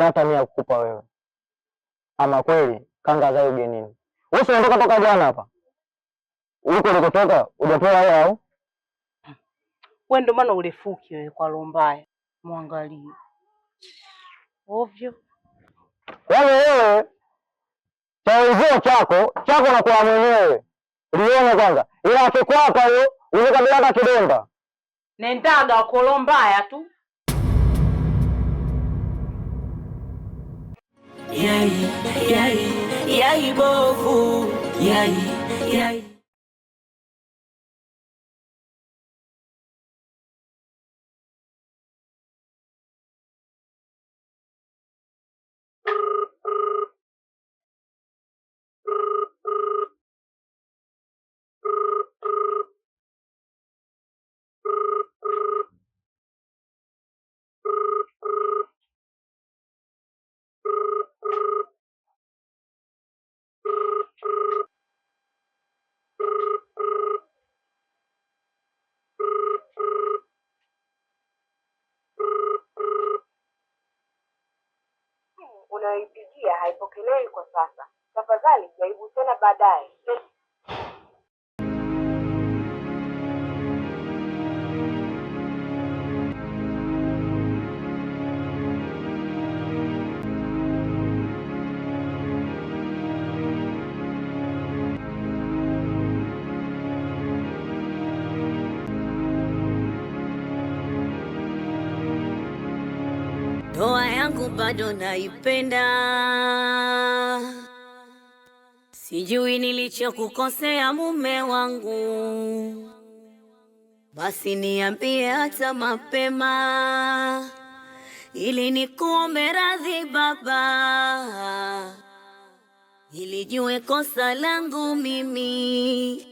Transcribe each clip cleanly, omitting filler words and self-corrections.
Sina hata mia kukupa wewe. Ama kweli kanga zai ugenini. Wewe si unatoka toka jana hapa. Huko ulikotoka hujapewa hela au? Wewe ndio maana urefuki wewe kwa roho mbaya. Mwangalie. Ovyo. Yaani wewe cha wenzio chako chako na kwa mwenyewe. Lione kwanza. Ila akikwaka huyo unakabiliana kidonda. Nendaga kwa roho mbaya tu. Yai, yai, yai bovu, yai, yai. Unayoipigia haipokelewi kwa sasa. Tafadhali jaribu tena baadaye. Ndoa yangu bado naipenda, sijui nilichokukosea mume wangu, basi niambie hata mapema ili nikuombe radhi baba, ili jue kosa langu mimi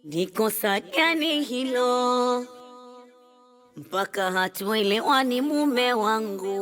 ni kosa gani hilo mpaka hatuelewani mume wangu.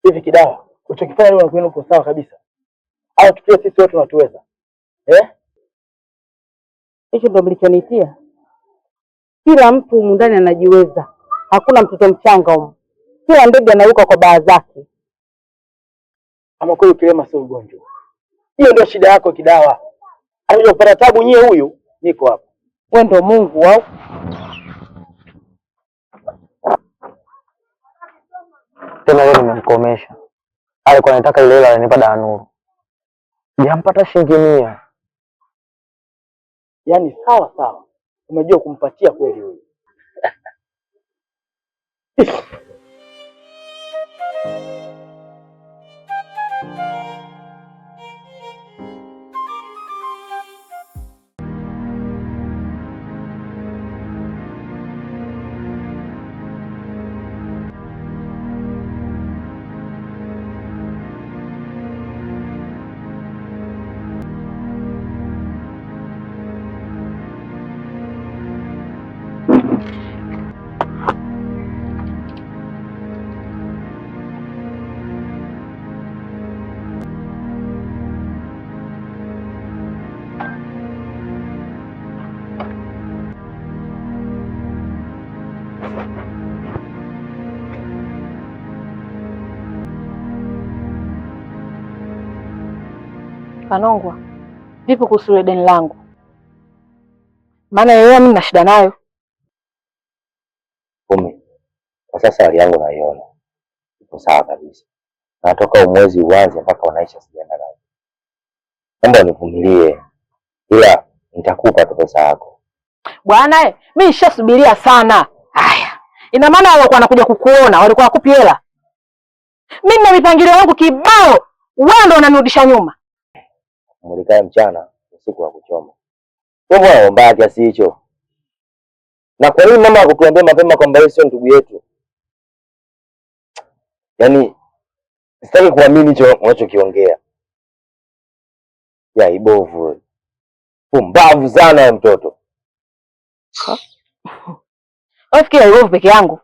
Hivi Kidawa, ulichokifanya leo unakuwa uko sawa kabisa au tukie sisi wote tunatuweza eh? Hicho ndo mlichonitia? Kila mtu humu ndani anajiweza, hakuna mtoto mchanga humu. Kila ndege anaruka kwa baa zake. Ama kweli ukilema sio ugonjwa. Hiyo ndio shida yako Kidawa. Anakuja kupata tabu nyie, huyu niko hapa. Wewe ndo Mungu au? Tena leo nimemkomesha. Alikuwa anataka ile hela ananipa Danuru. Sijampata shilingi 100. Yaani sawa sawa, umejua kumpatia kweli huyu. Kanongwa, vipi kuhusu ile deni langu? Maana yeye mimi nina shida nayo. Umi, kwa sasa hali yangu naiona ipo sawa kabisa, natoka umwezi uanze mpaka unaisha sijaenda kazi. Naomba univumilie, ila nitakupa tu pesa yako. Bwana mimi nishasubiria sana. Haya, ina maana walikuwa wanakuja kukuona walikuwa wakupi hela? Mimi na mipangilio yangu kibao, wewe ndio unanirudisha nyuma. Mulikae mchana usiku wa kuchoma. Wewe mbona mbaya kiasi hicho? Na kwa nini mama hakutuambia mapema kwamba yeye sio ndugu yetu? Yaani sitaki kuamini hicho unachokiongea. Ya ibovu wewe. Pumbavu sana ya mtoto. Wewe fikiri peke yangu.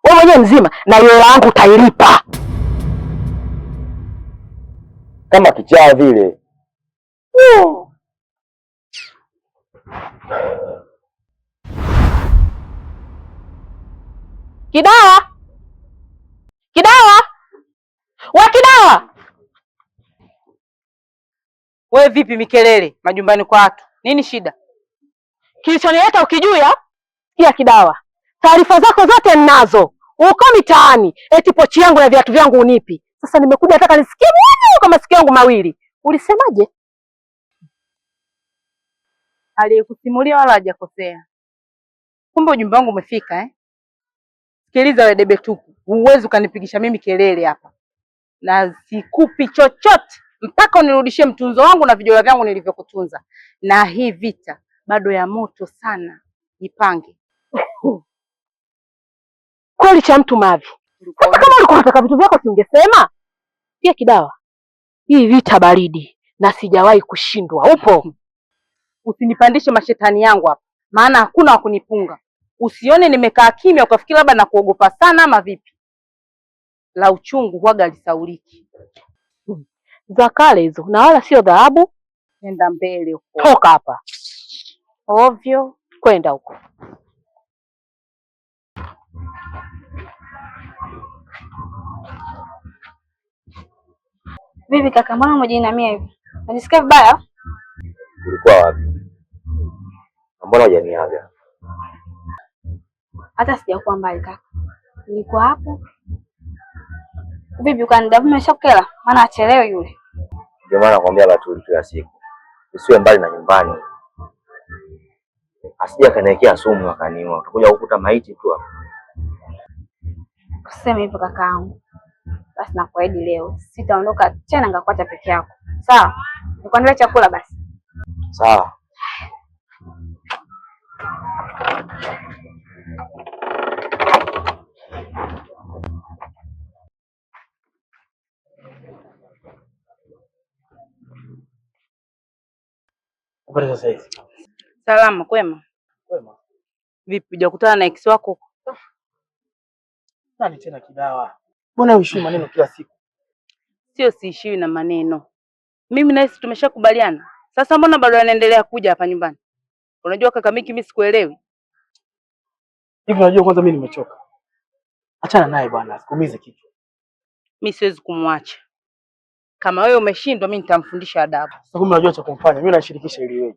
Wewe mwenyewe mzima na hiyo yangu utailipa. Kama kichaa vile. Kidawa! Kidawa! Wa Kidawa! We vipi mikelele majumbani kwa watu? Nini shida? Kilichonileta ukijuya? Sikia Kidawa, taarifa zako zote ninazo. Uko mitaani eti pochi yangu na viatu vyangu unipi. Sasa nimekuja nataka nisikie mwenyewe kwa masikio yangu mawili. Ulisemaje? Aliyekusimulia wala hajakosea. Kumbe ujumbe wangu umefika eh? Sikiliza we debe tupu, huwezi ukanipigisha mimi kelele hapa, na sikupi chochote mpaka unirudishie mtunzo wangu na vijola vyangu nilivyokutunza. Na hii vita bado ya moto sana, jipange. Kweli cha mtu mavi. Sasa kama ulikuwa unataka vitu vyako si ungesema? Pia Kidawa, hii vita baridi na sijawahi kushindwa. Upo? Usinipandishe mashetani yangu hapa, maana hakuna wa kunipunga. Usione nimekaa kimya ukafikiri labda nakuogopa sana ama vipi. La uchungu huwaga lisauliki. Za kale hizo na wala sio dhahabu. Nenda mbele huko. Toka hapa ovyo, kwenda huko. Vipi kaka, mbona umejiinamia hivi? Unajisikia vibaya? Ulikuwa wapi? Mbona hujaniaga? Hata sijakuwa mbali kaka, nilikuwa hapo. Vipi ukanidavu umeshakukela? Maana achelewe yule. Ndio maana nakwambia Batuli kila siku usiwe mbali na nyumbani, asije akaniwekea sumu akaniua, utakuja kukuta maiti tu hapa. Usiseme hivyo kakaangu. Basi nakuahidi leo sitaondoka tena ngakuacha peke yako, sawa? Nikuandalie chakula basi. Sawa. Habari za saizi? Salama, kwema. Kwema. Vipi, hujakutana na ex wako? Nani tena Kidawa? Mbona uishiwi maneno kila siku? Sio, siishiwi na maneno. Mimi na yeye tumeshakubaliana. Sasa mbona bado anaendelea kuja hapa nyumbani? Unajua kaka Miki, mimi sikuelewi. Hivi unajua kwanza mimi nimechoka. Achana naye bwana, asikuumize kichwa. Mimi siwezi kumwacha. Kama wewe umeshindwa, mimi nitamfundisha adabu. Sasa kumbe unajua cha kumfanya. Mimi nashirikisha ili wewe.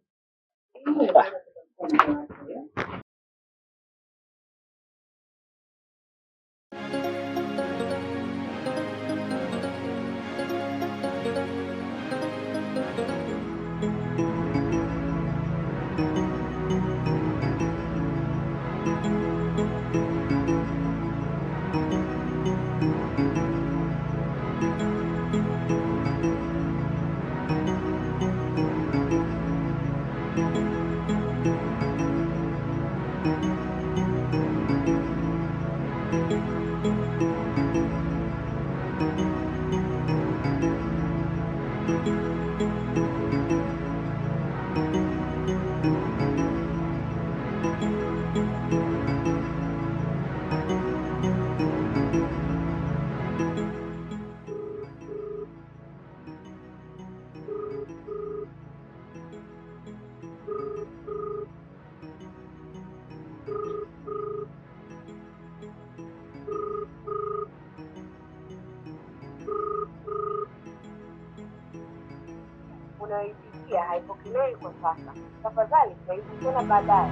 Unayoipigia haipokelewi kwa sasa. Tafadhali jaribu tena baadaye.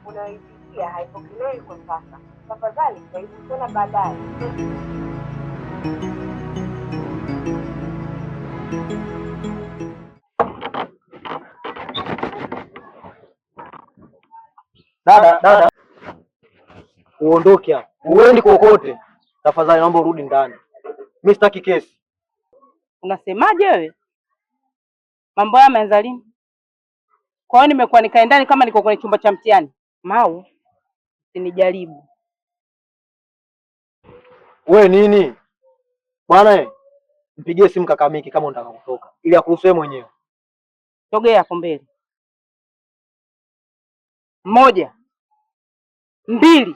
Unayoipigia haipokelewi kwa sasa. Tafadhali jaribu tena baadaye. Dada, dada. Uondoke hapa. Uendi kokote. Tafadhali naomba urudi ndani. Mimi sitaki kesi. Unasemaje wewe? Mambo haya yameanza lini? Kwa hiyo nimekuwa nikae ndani kama niko kwenye chumba cha mtihani. Mau, usinijaribu. We nini bwana, mpigie simu kaka Miki kama unataka kutoka, ili akuruhusu wewe mwenyewe. Sogea hapo mbele. 1, 2,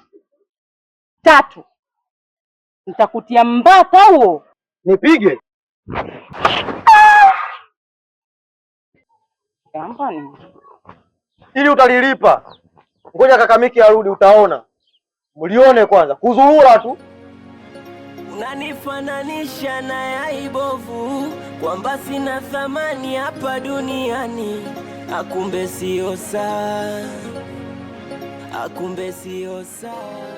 3. Nitakutia mbata huo. Nipige? Shambani. Ili utalilipa. Ngoja kaka Miki arudi utaona. Mlione kwanza. Kuzurura tu. Unanifananisha na yai bovu, kwamba sina thamani hapa duniani. Akumbe sio sawa, akumbe sio sawa.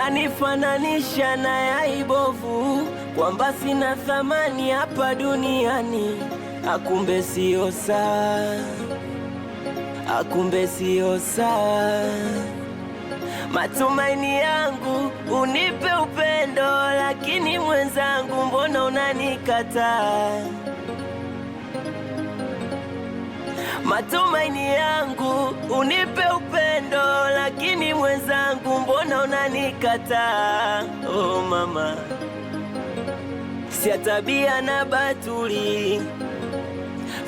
Unanifananisha na yai bovu, kwamba sina thamani hapa duniani. Akumbe sio sawa, akumbe sio sawa. Matumaini yangu unipe upendo, lakini mwenzangu mbona unanikataa? Matumaini yangu unipe upendo, lakini mwenzangu mbona unanikataa? Oh mama, sia tabia na batuli,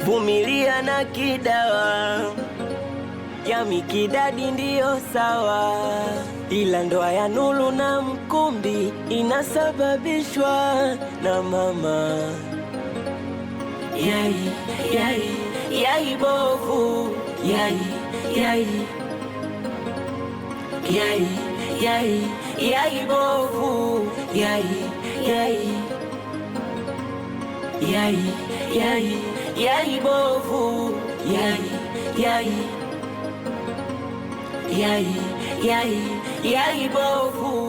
vumilia na kidawa, yami kidadi ndiyo sawa, ila ndoa ya Nuru na Mkumbi inasababishwa na mama. Yai, yai, yai bovu, yai, yai, yai, yai, yai bovu, yai, yai, yai, yai, yai bovu, yai, yai, yai, yai, yai bovu.